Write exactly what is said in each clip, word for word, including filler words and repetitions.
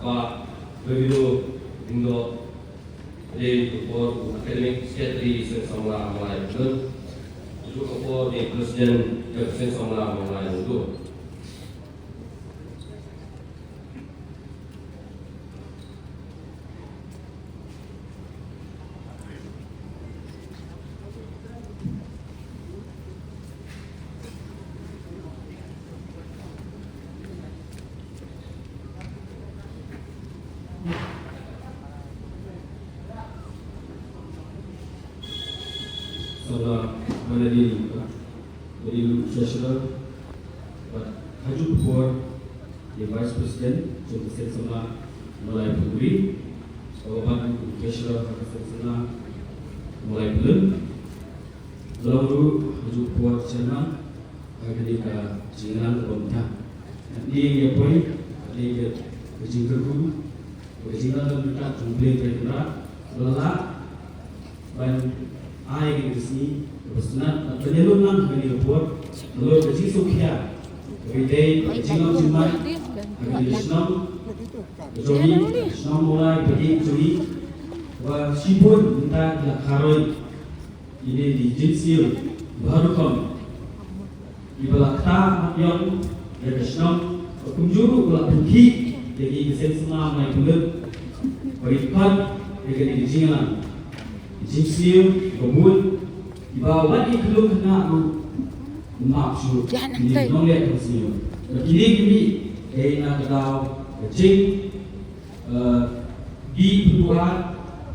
Ba, Davido Diengdoh, dei ka por u Academic Secretary Seng Samla Mawlai Pyllun, u ka por dei President ka Seng Samla Mawlai Pyllun. Samla Manadin, Manadin Treasurer, bad ha kajuh por, ïa Vice President jong ka Seng Samla Mawlai Bhungriew, bad u Treasurer ha ka Seng Samla Mawlai Pyllun. Long ruh ha kajuh por Chairman ha kane ka jingïalang kaba mynta. Hadien ïa poi, hadien ïa ka jingkyrkhu, ka jingïalang kaba mynta jong U Blei Trai Kynrad, ba la lah ban ai kane ka sngi kaba sngewtynnat, ban ïalum lang ha kane ka por, halor ka jingsngewkhia kaba ïadei ka jinglong jingman ha kane ka shnong ka jong ngi, shnong Mawlai ba ïeit jong ngi, ba shibun mynta ki la kharoi. Kine ki jingsiew baroh rukom kiba la ktah mat ïong ïa ka shnong, ba kumjuh ruh ba la pynkhih ïa ki, ka Seng Samla Mawlai Pyllun, ba ki khot ïa kane ka jingïalang. Ki jingsiew kiba bun, kiba wat ki khyllung khynnah ruh ym ap shuh. Kine ki nongleh ka sniew. Ba kine ki mih dei na ka daw ka jing eh, bih pynbuaid,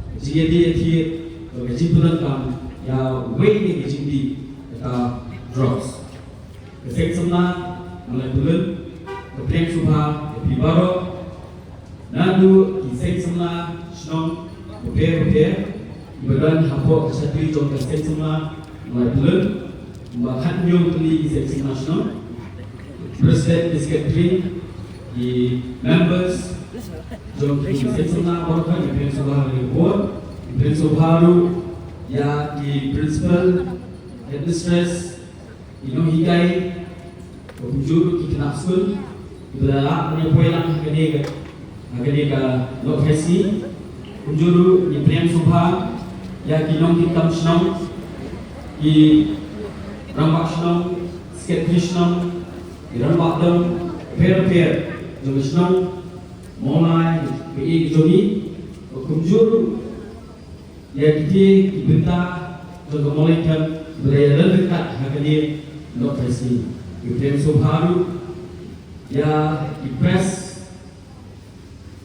ka jingïadei ïathied, bad ka jingpyndonkam ïa uwei na ki jingdih, kata drugs. Ka Seng Samla Mawlai Pyllun ka pdiang sngewbha ïa phi baroh, naduh ki seng samla shnong bapher bapher, kiba don hapoh ka shatri jong ka Seng Samla Mawlai Pyllun, ba khathynñiew tylli ki seng samla shnong, President, Secretary, ki members jong ki seng samla baroh, ngi pdiang sngewbha ïa ka bor, ngi pdiang sngewbha ruh ïa ki principal, headmistress, ki nonghikai, bad kumjuh ruh ki khynnah skul kiba la lah ban ïa poi lang ha kane ka, ha kane ka lok phai sngi. Kumjuh ruh ngi pdiang sngewbha ïa ki nongkitkam shnong, ki rangbah shnong, secretary shnong, ki rangbah dong bapher bapher jong ka shnong Mawlai ba ïeit jong ngi, bad kumjuh ruh ïa kito ki bynta jong ka Mawlai Camp ba la ïalam ryngkat ha kane ka lok phai sngi. Ngi pdiang sngewbha ruh ïa ki press,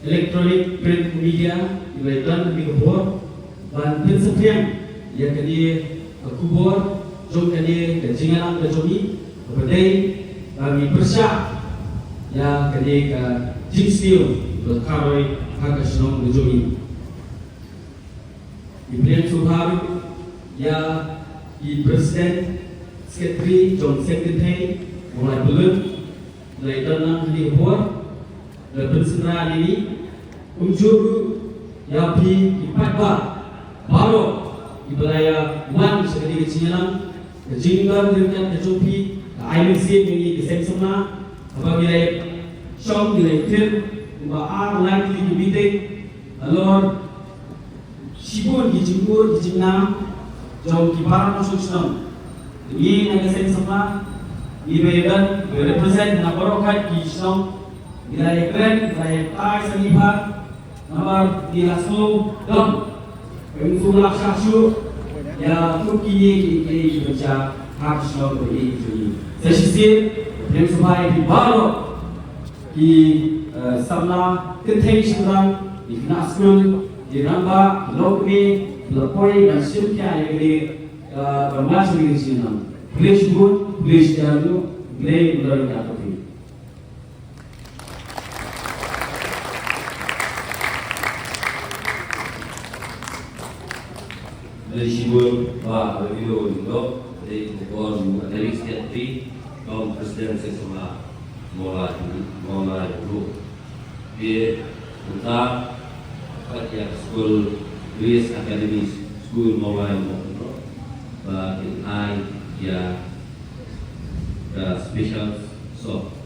electronic, print media kiba la don ha kane ka por ban pynsaphriang ïa kane ka khubor jong kane ka jingïalang ka jong ngi, kaba dei ba ngi pyrshah ïa kane ka jingsniew ba la kharoi ha ka shnong ka jong ngi. Ngi pdiang sngewbha ruh ïa ki president, secretary jong Seng Kynthei Mawlai Pyllun, la ïadon lang ha kane ka por, la pynsynra ïa ngi, kumjuh ruh ïa phi ki paidbah baroh kiba la ïa wan sha kane ka jingïalang, ka jingdon ryngkat ka jong phi ka ai mynsiem ïa ngi ki seng samla, haba ngi la ïa shong ngi la ïa tip kumba ar lai tylli ki meeting halor shibun ki jingkut ki jingnang jong ki para nongshong shnong. Ngi na ka seng samla, ngi ba ïa don, ba represent na baroh kawei ki shnong, ngi la ïa kren, ngi la ïa tai sa ngi pha, namar ngi la sngew dom, ba ngin sngewlah shah shuh ïa kum kine ki, ki, ki bynta ha ka shnong ba ïeit jong ngi. Sa shisien, pdiang sngewbha ïa phi baroh ki, eh, samla kynthei shynrang, ki khynnah skul, ki rangbah, ki longkmie, ki la poi ban shim khia ïa kane, eh, ban wan sha kane ka jingïalang. Khublei shibun, khublei shibun, khublei shibun ïa phi. Khublei shibun Bah Davido Lyngdoh, dei u bor u Academic Secretary, bad President Seng Samla Mawlai, Mawlai Bru. Te mynta pat ïa ka skul, Grace Academy School Mawlai Bru, ba kin ai ïa ka special soft